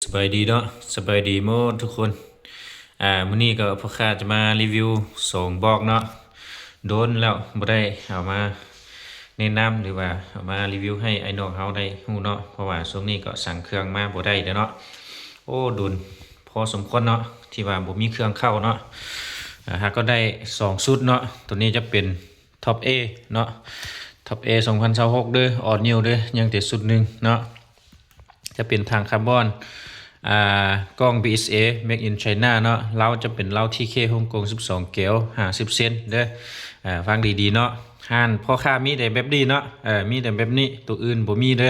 ສະບາຍດີເນາະ ສະບາຍດີໝົດທຸກຄົນ. ອາ ມື້ນີ້ກໍພໍ່ຄ້າຈະມາຣີວິວສອງບອກເນາະ. ດົນແລ້ວບໍ່ໄດ້ເອົາມາແນະນຳ ຫຼືວ່າເອົາມາຣີວິວໃຫ້ອ້າຍນ້ອງເຮົາໄດ້ຮູ້ເນາະ, ເພາະວ່າຊ່ວງນີ້ກໍສັ່ງເຄື່ອງມາບໍ່ໄດ້ເດ້ເນາະ. ໂອ້ ດົນພໍສົມຄວນເນາະ ທີ່ວ່າບໍ່ມີເຄື່ອງເຂົ້າເນາະ. ອາ ຫາກໍໄດ້ສອງຊຸດເນາະ. ໂຕນີ້ຈະເປັນ Top A ເນາະ, Top A ສອງພັນຊາວຫົກເດີ, All New ເດີ, ຍັງແຕ່ຊຸດໜຶ່ງເນາະ. ຈະເປັນຖັງຄາບອນ ອາ ກ້ອງ ບີເອສເອ Made in China ເນາະ. ເລົາຈະເປັນເລົາ ທີເຄ ຮົງກົງ ສິບສອງແກວ ຫ້າສິບເຊັນເດີ. ອາ ຟັງດີໆເນາະ, ຮ້ານພໍ່ຄ້າມີແຕ່ແບບນີ້ເນາະ, ເອີ ມີແຕ່ແບບນີ້, ໂຕອື່ນບໍ່ມີເດີ.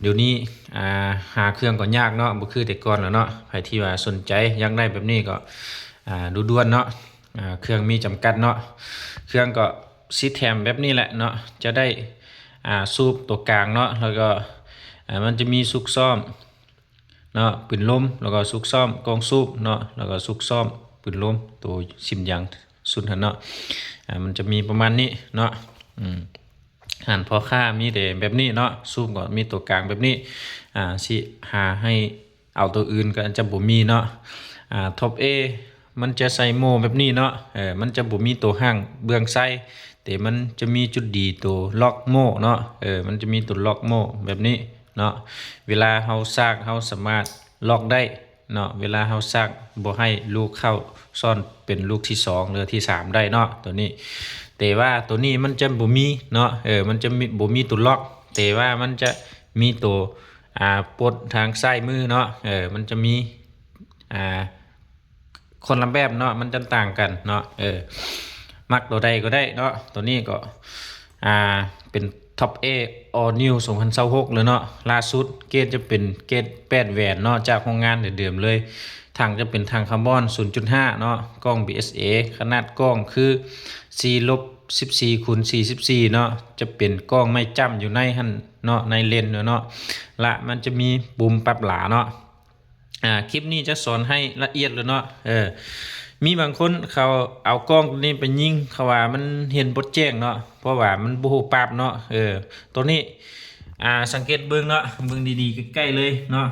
ດຽວນີ້ ອາ ຫາເຄື່ອງກໍຍາກເນາະ, ບໍ່ຄືແຕ່ກ່ອນແລ້ວເນາະ. ໃຜທີ່ວ່າສົນໃຈຢາກໄດ້ແບບນີ້ກໍ ອາ ດ່ວນໆເນາະ. ອາ ເຄື່ອງມີຈຳກັດເນາະ, ເຄື່ອງກໍຊິແຖມແບບນີ້ແຫຼະເນາະ. ຈະໄດ້ ອາ ສູບຕົວກາງເນາະ, ແລ້ວກໍ ອາ ມັນຈະມີຊຸກຊ້ອມເນາະ ປືນລົມ, ແລ້ວກໍຊຸກຊ້ອມກ້ອງສູບເນາະ, ແລ້ວກໍຊຸກຊ້ອມປືນລົມ ໂຕຊິມຢາງຊຸດຫັ້ນເນາະ. ອາ ມັນຈະມີປະມານນີ້ເນາະ. ອືມ ຮ້ານພໍ່ຄ້າມີແຕ່ແບບນີ້ເນາະ, ສູບກໍມີຕົວກາງແບບນີ້. ອາ ຊິຫາໃຫ້ ເອົາໂຕອື່ນກໍອາດຈະບໍ່ມີເນາະ. ອາ Top A ມັນຈະໃສ່ໂມ່ແບບນີ້ເນາະ, ເອີ ມັນຈະບໍ່ມີໂຕຮ່າງເບື້ອງໃສ່, ແຕ່ມັນຈະມີຈຸດດີໂຕລັອກໂມ່ເນາະ, ເອີ ມັນຈະມີໂຕລັອກໂມ່ແບບນີ້ເນາະ. ເວລາເຮົາຊາກ ເຮົາສາມາດລັອກໄດ້ເນາະ, ເວລາເຮົາຊາກບໍ່ໃຫ້ລູກເຂົ້າຊ້ອນເປັນລູກທີສອງ ຫຼື ທີສາມໄດ້ເນາະ ໂຕນີ້. ແຕ່ວ່າໂຕນີ້ມັນຈະບໍ່ມີເນາະ, ເອີ ມັນຈະມີ ບໍ່ມີໂຕລັອກ, ແຕ່ວ່າມັນຈະມີໂຕ ອາ ປົດທາງຊ້າຍມືເນາະ, ເອີ ມັນຈະມີ ອາ ຄົນລະແບບເນາະ, ມັນຈະຕ່າງກັນເນາະ. ເອີ ມັກໂຕໃດກໍໄດ້ເນາະ. ໂຕນີ້ກໍ ອາ ເປັນ Top A All New ສອງພັນຊາວຫົກເລີຍເນາະ, ລ່າສຸດ. ເກດຈະເປັນເກດແປດແຫວນເນາະ, ຈາກໂຮງງານເດີມໆເລີຍ. ຖັງຈະເປັນຖັງຄາບອນ ສູນຈຸດຫ້າເນາະ, ກ້ອງ ບີເອສເອ ຂະໜາດກ້ອງຄື ສີ່ລົບສິບສີ່ ຄູນ ສີ່ສິບສີ່ເນາະ, ຈະເປັນກ້ອງໄມ້ຈ້ຳຢູ່ໃນຫັ້ນເນາະ, ໃນເລນເນາະ, ລະມັນຈະມີປຸ່ມປັບຫຼາເນາະ. ອາ ຄລິບນີ້ຈະສອນໃຫ້ລະອຽດເລີຍເນາະ. ເອີ ມີບາງຄົນເຂົາເອົາກ້ອງໂຕນີ້ໄປຍິງ, ເຂົາວ່າມັນເຫັນບົດແຈ້ງເນາະ, ເພາະວ່າມັນບໍ່ຮູ້ປັບເນາະ. ເອີ ໂຕນີ້ ອາ ສັງເກດເບິ່ງເນາະ, ເບິ່ງດີໆໃກ້ໆເລີຍເນາະ.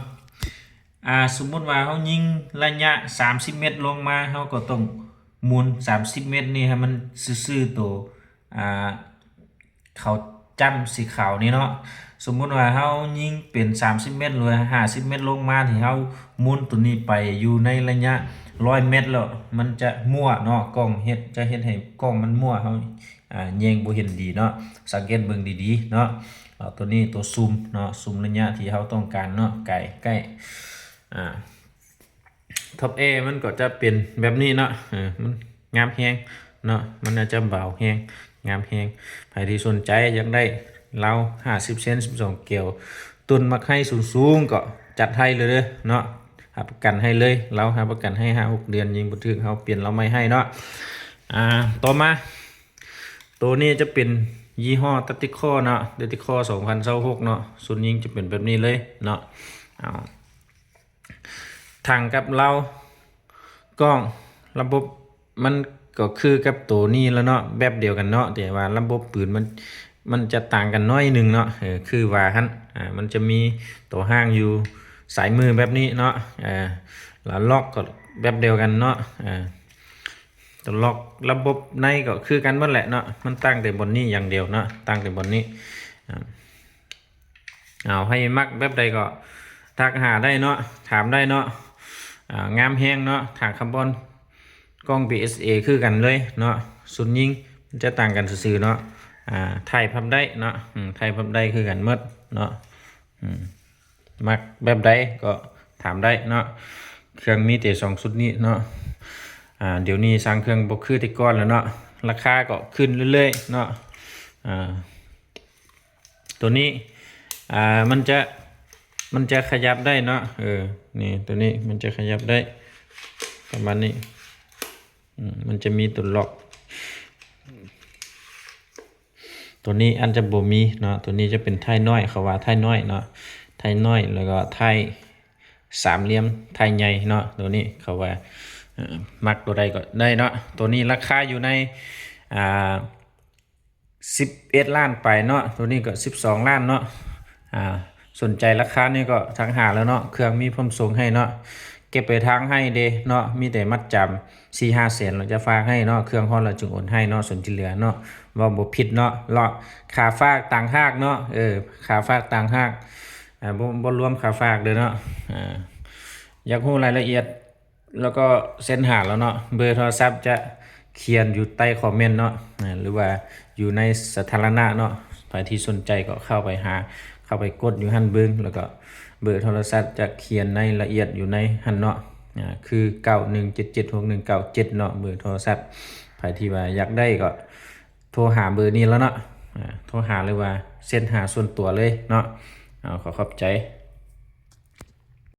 ອາ ສົມມຸດວ່າເຮົາຍິງໄລຍະສາມສິບແມັດລົງມາ, ເຮົາກໍຕ້ອງໝູນສາມສິບແມັດນີ້ໃຫ້ມັນຊື່ໆໂຕ ອາ ເຂົາຈ້ຳສີຂາວນີ້ເນາະ. ສົມມຸດວ່າເຮົາຍິງເປັນສາມສິບແມັດ ຫຼື ຫ້າສິບແມັດລົງມາ, ທີ່ເຮົາໝູນໂຕນີ້ໄປຢູ່ໃນໄລຍະຮ້ອຍແມັດແລ້ວ ມັນຈະມົ້ວເນາະ, ກ້ອງເຮັດ ຈະເຮັດໃຫ້ກ້ອງມັນມົ້ວ, ເຮົາ ອາ ແຍງບໍ່ເຫັນດີເນາະ. ສັງເກດເບິ່ງດີໆເນາະ. ເອົາໂຕນີ້ໂຕຊູມເນາະ, ຊູມໄລຍະທີ່ເຮົາຕ້ອງການເນາະ, ໄກ ໃກ້ ອາ Top A ມັນກໍຈະເປັນແບບນີ້ເນາະ, ເອີ ມັນງາມແຮງເນາະ, ມັນອາດຈະເບົາແຮງ ງາມແຮງ. ໃຜທີ່ສົນໃຈຢາກໄດ້ເລົາຫ້າສິບເຊັນ ສິບສອງແກວ ຕົ້ນໝາກໄຮສູງໆ ກໍຈັດໃຫ້ເລີຍເດີເນາະ, ຮັບປະກັນໃຫ້ເລີຍ. ເລົາຮັບປະກັນໃຫ້ຫ້າຫົກເດືອນ, ຍິງບໍ່ຖືກເຮົາປ່ຽນເລົາໃໝ່ໃຫ້ເນາະ. ອາ ຕໍ່ມາ ໂຕນີ້ຈະເປັນຍີ່ຫໍ້ Tactical ເນາະ, Tactical ສອງພັນຊາວຫົກເນາະ, ຊຸດຍິງຈະເປັນແບບນີ້ເລີຍເນາະ. ເອົາ ຖັງກັບເລົາ ກ້ອງ ລະບົບມັນກໍຄືກັບໂຕນີ້ລະເນາະ, ແບບດຽວກັນເນາະ, ແຕ່ວ່າລະບົບປືນມັນ ມັນຈະຕ່າງກັນໜ້ອຍໜຶ່ງເນາະ. ເອີ ຄືວ່າຫັ້ນ ອາ ມັນຈະມີໂຕຮ່າງຢູ່ຊ້າຍມືແບບນີ້ເນາະ, ອາ ລະລັອກກໍແບບດຽວກັນເນາະ, ອາ ໂຕລັອກລະບົບໃນກໍຄືກັນໝົດແຫຼະເນາະ, ມັນຕ່າງແຕ່ບ່ອນນີ້ຢ່າງດຽວເນາະ, ຕ່າງແຕ່ບ່ອນນີ້. ອາ ເອົາ ໃຜມັກແບບໃດກໍທັກຫາໄດ້ເນາະ, ຖາມໄດ້ເນາະ. ອາ ງາມແຮງເນາະ, ຖັງຄາບອນ ກ້ອງ ບີເອສເອ ຄືກັນເລີຍເນາະ, ຊຸດຍິງຈະຕ່າງກັນຊື່ໆເນາະ. ອາ ໄຖ່ພັບໄດ້ເນາະ, ອືມ ໄຖ່ພັບໄດ້ຄືກັນໝົດເນາະ. ອືມ ມັກແບບໃດກໍຖາມໄດ້ເນາະ, ເຄື່ອງມີແຕ່ສອງຊຸດນີ້ເນາະ. ອາ ດຽວນີ້ສ້າງເຄື່ອງບໍ່ຄືແຕ່ກ່ອນແລ້ວເນາະ, ລາຄາກໍຂຶ້ນເລື້ອຍໆເນາະ. ອາ ໂຕນີ້ ອາ ມັນຈະ ມັນຈະຂະຫຍັບໄດ້ເນາະ, ເອີ ນີ້ ໂຕນີ້ມັນຈະຂະຫຍັບໄດ້ປະມານນີ້. ອືມ ມັນຈະມີໂຕລັອກ, ໂຕນີ້ອາດຈະບໍ່ມີເນາະ, ໂຕນີ້ຈະເປັນທ້າຍນ້ອຍ, ເຂົາວ່າທ້າຍນ້ອຍເນາະ, ທ້າຍນ້ອຍ ແລ້ວກໍທ້າຍສາມຫຼ່ຽມ, ທ້າຍໃຫຍ່ເນາະ. ໂຕນີ້ເຂົາວ່າ ເອີ ມັກໂຕໃດກໍໄດ້ເນາະ. ໂຕນີ້ລາຄາຢູ່ໃນ ອາ ສິບເອັດລ້ານປາຍເນາະ, ໂຕນີ້ກໍສິບສອງລ້ານເນາະ. ອາ ສົນໃຈລາຄານີ້ກໍທັກຫາແລ້ວເນາະ ເຄື່ອງມີພ້ອມສົ່ງໃຫ້ເນາະ ເກັບໄປທາງໃຫ້ເດເນາະ ມີແຕ່ມັດຈຳສີ່ຫ້າແສນ ແລ້ວຈະຝາກໃຫ້ເນາະ ເຄື່ອງຮອດແລ້ວຈຶ່ງໂອນໃຫ້ເນາະ ສ່ວນທີ່ເຫຼືອເນາະ ເວົ້າບໍ່ຜິດເນາະ ເນາະ ຄ່າຝາກຕ່າງຫາກເນາະ ເອີ ຄ່າຝາກຕ່າງຫາກ ອ່າ ບໍ່ ບໍ່ລວມຄ່າຝາກເດີເນາະ ອ່າ ຢາກຮູ້ລາຍລະອຽດ ແລ້ວກໍເສັ້ນຫາແລ້ວເນາະ ເບີໂທລະສັບຈະຂຽນຢູ່ໃຕ້ຄອມເມັນເນາະ ອ່າ ຫຼືວ່າຢູ່ໃນສາທາລະນະເນາະ ໃຜທີ່ສົນໃຈກໍເຂົ້າໄປຫາ ເຂົ້າໄປກົດຢູ່ຫັ້ນເບິ່ງ ແລ້ວກໍເບີໂທລະສັບຈະຂຽນໃນລະອຽດຢູ່ໃນຫັ້ນເນາະ ອ່າ ຄື ເກົ້າໜຶ່ງເຈັດເຈັດຫົກໜຶ່ງເກົ້າເຈັດເນາະ ເບີໂທລະສັບ ໃຜທີ່ວ່າຢາກໄດ້ກໍໂທຫາເບີນີ້ແລ້ວເນາະ ອ່າ ໂທຫາ ຫຼືວ່າເຊັດຫາສ່ວນຕົວເລີຍເນາະ ເອົາ ຂໍຂອບໃຈ.